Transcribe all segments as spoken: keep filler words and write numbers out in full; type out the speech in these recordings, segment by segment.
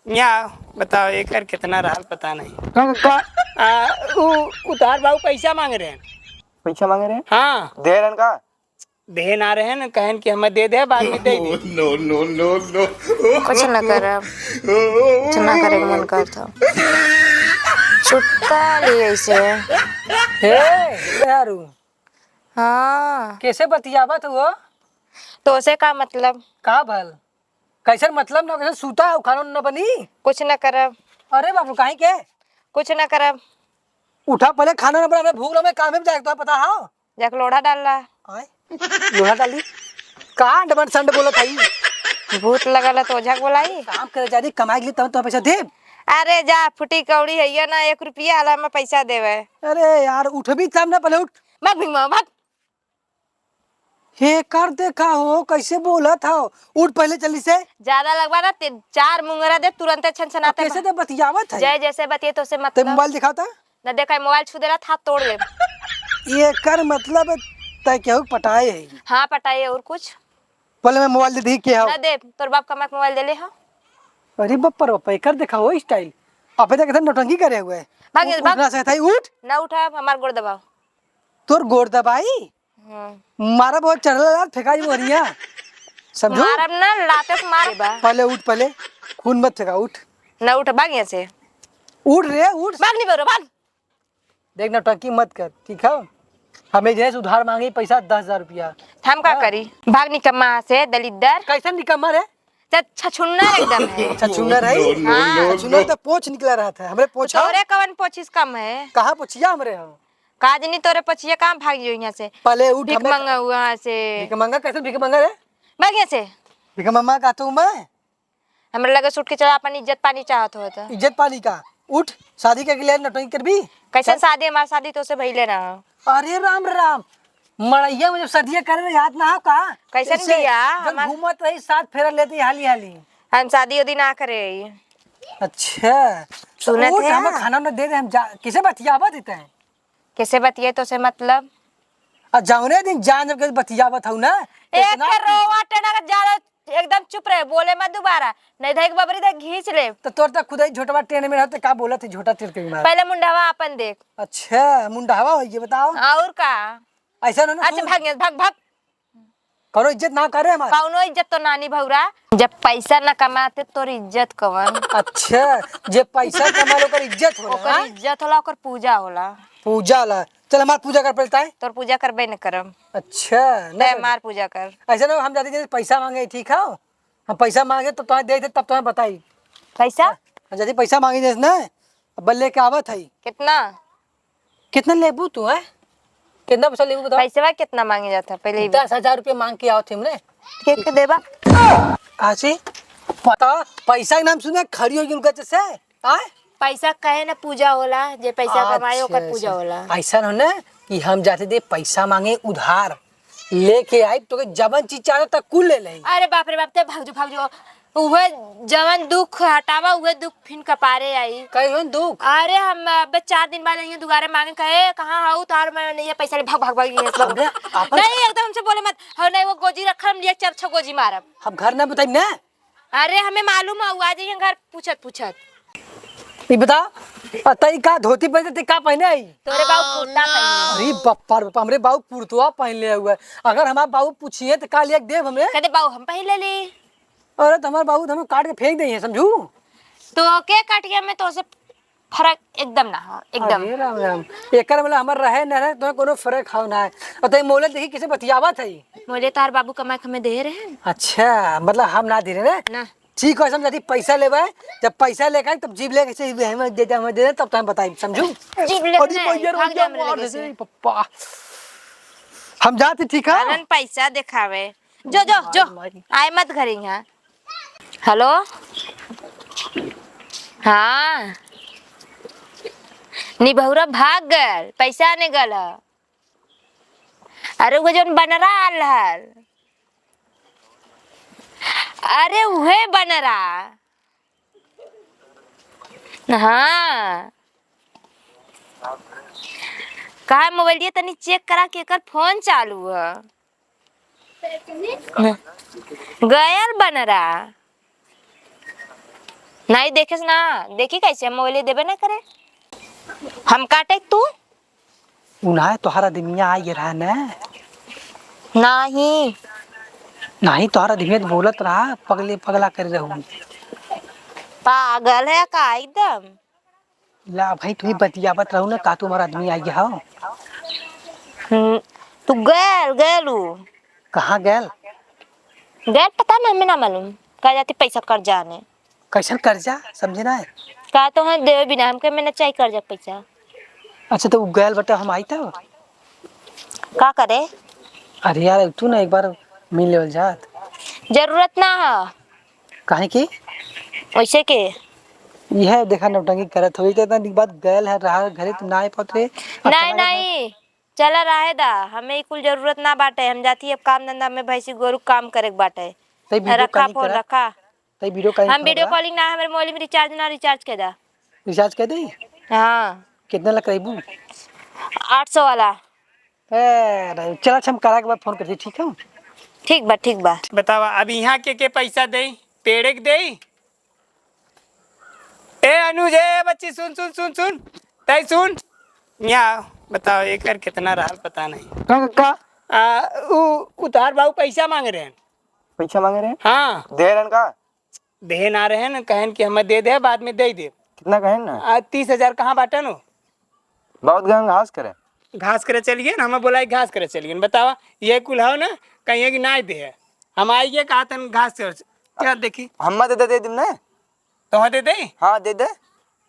यहाँ बताओ, एकर कितना रहल पता नहीं। का, का? आ, उ, उधार बाबू पैसा मांग रहे हैं। पैसा मांग रहे हैं? हाँ। दे रहे हैं का? दे ना रहे हैं, कहन कि हमें दे दे, बाद में दे दे। No, no, no, no। कुछ ना करब, कुछ ना करे के मन करत हो। चुपका ली ऐसे। हे, यारू। हाँ। कैसे बतियावत हो? तो से का मतलब? का भल? कैसन मतलब ना, कैसन सूता हो, खाना न बनी? कुछ ना करब। अरे बाप रे, काहे के? कुछ ना करब। उठा पहले, खाना न बना, भूख लगे, काम में जाए, तो पता हो? जाके लोढ़ा डाल ला। आय? लोढ़ा डाली? का डबल संड बोलत हई? भूत लगल है तो ओझा के बोलाई? काम करे जा रही, कमाई के लिए तब तो पैसा देब। अरे जा, फुटी कौड़ी है ये ना, एक रुपया आला में पैसा देवे। अरे यार, उठबी तब ना, पहले उठ। भाग भिंगमा, भाग। हे कर देखा हो, कैसे बोलत हो? उठ पहले जल्दी से। ज्यादा लगवा ना, ते-, चार मुंगरा दे, तुरंते छनछनाते अब कैसे बा-, ते बतियावत है? जय जैसे बतिये तो से ते मतलब। मोबाइल दिखाओ ता। न देखा, मोबाइल छू देला, हाथ तोड़ दे। ये कर मतलब तय केहू के पटाए है? हाँ, पटाए, और कुछ? पहले मैं मोबाइल दे दी के हो। ना दे, तोर बाप कमा के मोबाइल दे ले हो। अरे बप्पर बप्पा, एकर देखा हो स्टाइल। अबे तक इधर नौटंकी करे हुए। भाग, उठ, भाग। उठ ना सकता है, उठ। ना उठा, हमार गोड़ दबाओ। तोर गोड़ दबाई? हम्म। मारा बहुत चढ़ला यार, फेंका जी मोहरिया। समझू? मारब ना, लाते से मारे बा। पहले उठ, पहले खून मत फेंका, उठ। ना उठ, भाग यहाँ से। उठ रे, उठ। भाग नहीं बोलो, भाग। देख, नौटंकी मत कर, ठीक है? हमें जे है उधार मांगी पैसा दस हजार रुपया। हम का हाँ। करी? भाग निकम्मा से, दलिद्दर। कैसन निकम्मा रे? छ-, छछुन्नर एकदम है। छछुन्नर है? No, no, हाँ। No, छछुन्नर no। तो पोंछ निकला रहा था। हमरे पोंछ तो तोरे कवन पोंछिस कम है? कहाँ पोंछिया हमरे हो? काजनी तोरे पोंछिया कहाँ भाग जो यहाँ से? पहले उठ, भीख हमें मंगा हुआ से। भीख मंगा कैसे भीख मंगा रे? भाग यहाँ से। भीख मंगा का तू मैं? हमरे लगे से उठ के चला, अपन इज्जत पानी चाहत हो तो। इज्जत पानी का? उठ, शादी के लिए नौटंकी करबी? कैसन चल। शादी? हमार शादी तो से भइले ना हो। अरे राम रे राम, मड़ैया में जब सदिया करे रहे, याद ना हो का? कैसन कैसे? बिया? जब हमार घूमत रही, साथ फेरा लेती हाली हाली। हम शादी उदी ना करे। अच्छा, सुनत उठ, है? हम खाना ना दे दे, हम जा, किसे बतियावा देते हैं? कैसे बतिये तो से मतलब? आ जौने दिन जान जब के बतियावत हऊ ना, एक इतना के रोवा टेढ़ा के ज्यादा एकदम चुप रहे, बोले मत दोबारा, नहीं धइके बबरी धइके घींच ले। तो तोर तो खुद ही झोटवा टेढ़ में रहते, का बोलत है झोटा टेढ़ के बीमार? पहले मुंडवा अपन देख। अच्छा, मुंडवा हो ये बताओ। और का? ऐसा ना, ना, अच्छा, सुन। भाग, भाग, भाग। कौनो इज्जत ना करे हमार। कौनो इज्जत तो नानी भौरा। जब पैसा ना कमाते तोर इज्जत कवन? अच्छा, जे पैसा कमाल ओकर इज्जत होला, ओकर हाँ? इज्जत होला, ओकर पूजा होला। पूजा होला। चल हमार पूजा कर पहले ताई। तोर पूजा करबे न करम। अच्छा, ना तै करबे। हमार पूजा कर। ऐसे ना हम जाते जैसे पैसा मांगे, ठीक है? हम पैसा मांगे तो तुम्हें दे दे, तब तुम्हें बताई। पैसा? हम जाते पैसा मांगे जैसे ना, अब लेके आवत है। कितना? कितना लेबू तू, हैं? कितना पैसा लेबू बताओ? पैसवा कितना मांगे जाता है पहले ही बता। दस हजार रुपया मांग के आवत हमने। के के देबा? काची? पता, पैसा के नाम सुने खड़ी हो गई उनका जैसे, आय? पैसा कहे ना पूजा होला, जे पैसा कमाए अच्छा, ओकर पूजा अच्छा। होला। ऐसा हो ना कि हम जाते दे पैसा मांगे उधार, लेके आई तो के जवन चीज चाहे तक कुल ले ले। अरे बाप रे बाप, ते भाग जो, भाग जो। उहे जवन दुख हटावा, उहे दुख फिन कपारे आई। कई होन दुख? अरे हम अबे चार दिन बाद अइहें दुआरे मांगे, कहे, "कहाँ हऊ?" तो और मैं नहीं है पैसा ले, भाग, भाग, भाग, ये सब। अबे, आपन नहीं, एकदम हमसे बोले मत। हो नहीं, वो गोजी रखल, हम लिए चार छह गोजी मारब। हम घर ना बताइब ना। अरे हमें मालूम है, वो आ जाइए घर पूछत, पूछत। ई बता, आ तई का धोती पहने, ते का पहने आई? तोरे बाबू कुर्ता पहने। अरे बप्पा रे बप्पा, हमरे बाबू कुर्तवा पहन ले हुआ है। अगर हमार बाबू पूछिए तो का लिया के देब हमें? कहते बाबू हम पहन ले ली। अरे, तो हमार बाबू तो हमें काट के फेंक देइहैं, समझू? तो के काट गया, मैं तो से फर्क एकदम ना हो, एकदम। अरे राम राम, एकर मतलब हमार रहे न रहे, तो कोनो फर्क हो ना है। और तो ये मोले देखी किसे बतियावत है। मोले तार बाबू कमाए के हमें दे रहे हैं। अच्छा, मतलब हम ना दे रहे ना? ना। ठीक है, हम जल्दी पैसा लेबे, जब पैसा लेके आई, तब जीप लेके से हमें दे दे, हमें दे दे, तब तो हम बताई, समझू? जीप लेके अरे नहीं, भैया, भाग भैया, जा हमरे मार लगे दे से। दे, पप्पा। हम जाते, ठीक है? आनंद पैसा दिखावे। जो, जो, जो। मारी, मारी। आए मत घरे यहाँ। हेलो? हाँ। निभौरा भाग गल, पैसा आने गल ह। अरे, वो जौन बनरा आल हल। अरे, उहे बनरा। हाँ। कहा मोबाइलिया तनी चेक करा, केकर फोन चालू ह। गयल बनरा। नहीं देखे से ना, देखी कैसे मोबाइल देबे ना करे। हम काटे तू? उन्हाय तोहरा दिनिया आई रहा ना। नहीं। नहीं, तोहरा दिनिया तो बोलत रहा, पगले पगला कर रहू। पागल है का एकदम? ला भाई, तू ही बतियावत रहू ना, का तू हमारा आदमी आई हो? हम्म, तू गैल, गैल उ। कहाँ गैल? गैल पता ना, हमें ना मालूम। कह जाती पैसा कर्जा ने। कैसन कर्जा? समझे ना है। का तो हम देवे बिना, हमके में ना चाहिए कर्जा पैसा। अच्छा, तो उ गैल बता, हम आई तब? का करे? अरे यार, तू ना एक बार मिल लेवल जात। जरूरत ना है। काहे की? वैसे के? यह देखा नौटंकी करत होई, तो इतना दिन बाद गैल है, रहा घरे, तू ना आए पात रे। अच्छा नहीं, लगा था। नहीं, चला रहे दा, हमें ई कुल जरूरत ना बाटे। हम जाती अब काम धंधा में, भैंसी गोरू काम करे के बाटे। तई video रखा calling फोन, करा। रखा। तई video calling हम करा। Video calling ना, हमारे मोबाइल में recharge ना, recharge कर दा। Recharge कर दे? हाँ। कितना लग रही बू? आठ सौ वाला। ए, नहीं, चला, अच्छा, हम करा के बाद फोन करती, ठीक है? ठीक बा, ठीक बा। बतावा, अब यहाँ के, के पैसा दे, पेड़े के दे? ए अनुज, ए बच्ची, सुन, सुन, सुन, सुन, तई सुन, यहाँ बताओ, एकर कितना रहल पता नहीं। का, का? आ, उ, उतार बाबू पैसा मांग रहे हैं। पैसा मांग रहे हैं? हाँ। दे रहे हैं का? देहे ना रहे न, कहन कि हमें दे दे, बाद में दे दे। कितना कहन ना? आ, तीस हजार कहाँ बाटन हो? बहुत गहन घास करे। घास करे चलिए ना, हमें बोला घास करे चलिए न। बतावा, ये कुल हो ना, कहिए कि ना दे। हम आइए कहा तन घास करे, क्या देखी? हम दे दे, दे दिन ना। तो दे दे? हाँ, दे दे।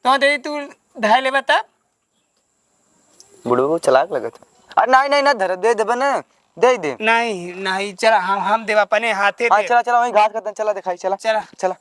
तो दे, तू धाय लेबा तब? बुढ़ऊ चलाक लगत है। अरे नहीं, नहीं, ना धर, दे देबे ना, दे दे। नहीं, नहीं, चला, हम, हम देब अपने हाथे हाँ, दे। चला, चला, वहीं घास काटन, चला दिखाई, चला। चला। चला।